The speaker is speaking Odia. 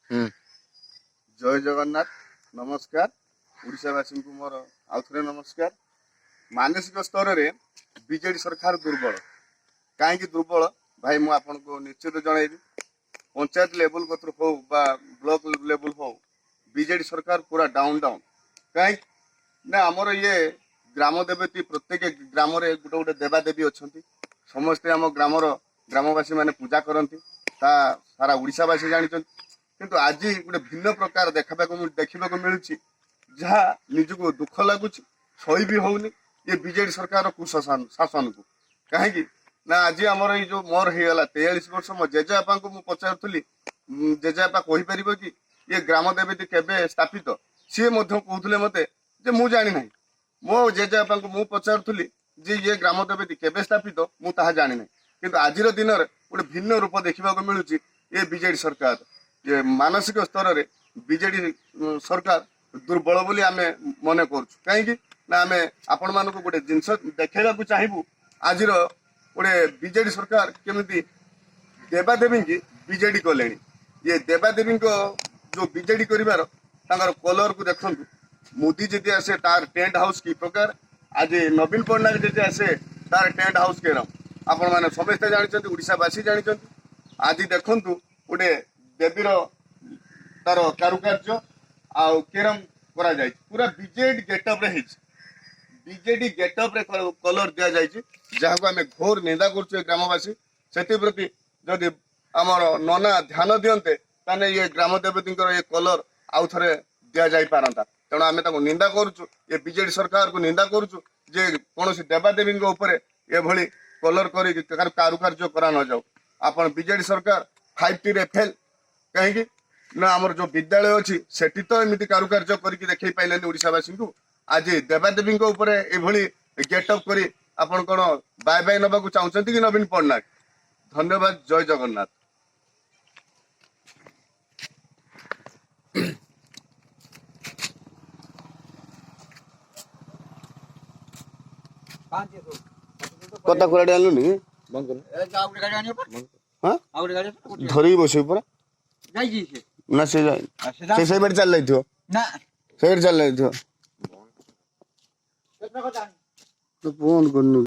ହୁଁ। ଜୟ ଜଗନ୍ନାଥ, ନମସ୍କାର। ଓଡ଼ିଶାବାସୀଙ୍କୁ ମୋର ଆଉଥରେ ନମସ୍କାର। ମାନସିକ ସ୍ତରରେ ବିଜେଡି ସରକାର ଦୁର୍ବଳ। କାହିଁକି ଦୁର୍ବଳ ଭାଇ, ମୁଁ ଆପଣଙ୍କୁ ନିଶ୍ଚିତ ଜଣାଇବି। ପଞ୍ଚାୟତ ଲେବୁଲ କତରୁ ହଉ ବା ବ୍ଲକ ଲେବୁଲ ହଉ, ବିଜେଡି ସରକାର ପୁରା ଡାଉନ ଡାଉନ। କାହିଁକି ନା ଆମର ଇଏ ଗ୍ରାମ ଦେବତୀ, ପ୍ରତ୍ୟେକ ଗ୍ରାମରେ ଗୋଟେ ଗୋଟେ ଦେବାଦେବୀ ଅଛନ୍ତି। ସମସ୍ତେ ଆମ ଗ୍ରାମର ଗ୍ରାମବାସୀ ମାନେ ପୂଜା କରନ୍ତି, ତା ସାରା ଓଡ଼ିଶାବାସୀ ଜାଣିଛନ୍ତି। କିନ୍ତୁ ଆଜି ଗୋଟେ ଭିନ୍ନ ପ୍ରକାର ଦେଖିବାକୁ ମିଳୁଛି, ଯାହା ନିଜକୁ ଦୁଃଖ ଲାଗୁଛି, ସହି ବି ହଉନି ଏ ବିଜେଡି ସରକାରର କୁଶାସନ ଶାସନକୁ। କାହିଁକି ନା ଆଜି ଆମର ଏଇ ଯୋଉ ମୋର ହେଇଗଲା 43 ବର୍ଷ, ମୋ ଜେଜେବାପାଙ୍କୁ ମୁଁ ପଚାରୁଥିଲି, ଜେଜେବାପା କହିପାରିବ କି ଇଏ ଗ୍ରାମ ଦେବତୀ କେବେ ସ୍ଥାପିତ? ସିଏ ମଧ୍ୟ କହୁଥିଲେ ମତେ ଯେ ମୁଁ ଜାଣିନାହିଁ। ମୋ ଜେଜେବାପାଙ୍କୁ ମୁଁ ପଚାରୁଥିଲି ଯେ ଇଏ ଗ୍ରାମ ଦେବତୀ କେବେ ସ୍ଥାପିତ, ମୁଁ ତାହା ଜାଣିନାହିଁ। କିନ୍ତୁ ଆଜିର ଦିନରେ ଗୋଟେ ଭିନ୍ନ ରୂପ ଦେଖିବାକୁ ମିଳୁଛି ଏ ବିଜେଡି ସରକାର। ଯେ ମାନସିକ ସ୍ତରରେ ବିଜେଡି ସରକାର ଦୁର୍ବଳ ବୋଲି ଆମେ ମନେ କରୁଛୁ। କାହିଁକି ନା ଆମେ ଆପଣମାନଙ୍କୁ ଗୋଟେ ଜିନିଷ ଦେଖେଇବାକୁ ଚାହିଁବୁ, ଆଜିର ଗୋଟେ ବିଜେଡି ସରକାର କେମିତି ଦେବାଦେବୀଙ୍କି ବିଜେଡି କଲେଣି। ଇଏ ଦେବାଦେବୀଙ୍କ ଯୋଉ ବିଜେଡି କରିବାର ତାଙ୍କର କଲରକୁ ଦେଖନ୍ତୁ। ମୋଦି ଯଦି ଆସେ ତାର ଟେଣ୍ଟ ହାଉସ୍ କି ପ୍ରକାର, ଆଜି ନବୀନ ପଟ୍ଟନାୟକ ଯଦି ଆସେ ତାର ଟେଣ୍ଟ ହାଉସ୍ କେରମ, ଆପଣମାନେ ସମସ୍ତେ ଜାଣିଛନ୍ତି, ଓଡ଼ିଶାବାସୀ ଜାଣିଛନ୍ତି। ଆଜି ଦେଖନ୍ତୁ ଗୋଟେ ଦେବୀର ତାର କାରୁକାର୍ଯ୍ୟ ଆଉ କେରମ କରାଯାଇଛି, ପୁରା ବିଜେଡି ଗେଟଅପରେ ହେଇଛି। ବିଜେଡି ଗେଟଅପରେ କଲର ଦିଆଯାଇଛି, ଯାହାକୁ ଆମେ ଘୋର ନିନ୍ଦା କରୁଛୁ ଏ ଗ୍ରାମବାସୀ। ସେଥିପ୍ରତି ଯଦି ଆମର ନନା ଧ୍ୟାନ ଦିଅନ୍ତେ, ତାହେଲେ ଇଏ ଗ୍ରାମ ଦେବତୀଙ୍କର ଏ କଲର ଆଉ ଥରେ ଦିଆଯାଇ ପାରନ୍ତା। ତେଣୁ ଆମେ ତାକୁ ନିନ୍ଦା କରୁଛୁ, ଏ ବିଜେଡି ସରକାରକୁ ନିନ୍ଦା କରୁଛୁ ଯେ କୌଣସି ଦେବାଦେବୀଙ୍କ ଉପରେ ଏଭଳି କଲର କରିକି କାରୁକାର୍ଯ୍ୟ କରା ନଯାଉ। ଆପଣ ବିଜେଡି ସରକାର 5Tରେ ଫେଲ୍। କାହିଁକି ନା ଆମର ଯୋଉ ବିଦ୍ୟାଳୟ ଅଛି, ସେଠି ତ ଏମିତି କାରୁକାର୍ଯ୍ୟ କରିକି ଦେଖେଇ ପାଇଲେନି ଓଡ଼ିଶାବାସୀଙ୍କୁ। ଆଜି ଦେବାଦେବୀଙ୍କ ଉପରେ ଏଭଳି ଗେଟଅପ୍ କରି ଆପଣ କଣ ବାଏ ବାଏ ନେବାକୁ ଚାହୁଁଛନ୍ତି କି ନବୀନ ପଟ୍ଟନାୟକ? ଧନ୍ୟବାଦ, ଜୟ ଜଗନ୍ନାଥ। କଥା କୁରାଡ଼ି ଆଣିଲୁନି? ବନ୍ଦ କର। ହଁ, ଧରିକି ବସିବୁ ପରା। ନା, ସେ ସେ ସେଇବାଟେ ଚାଲି ଯାଇଥିବ। ନା। ସେଇବାଟେ ଚାଲି ଯାଇଥିବ। ତ ଫୋନ କରିନୁ।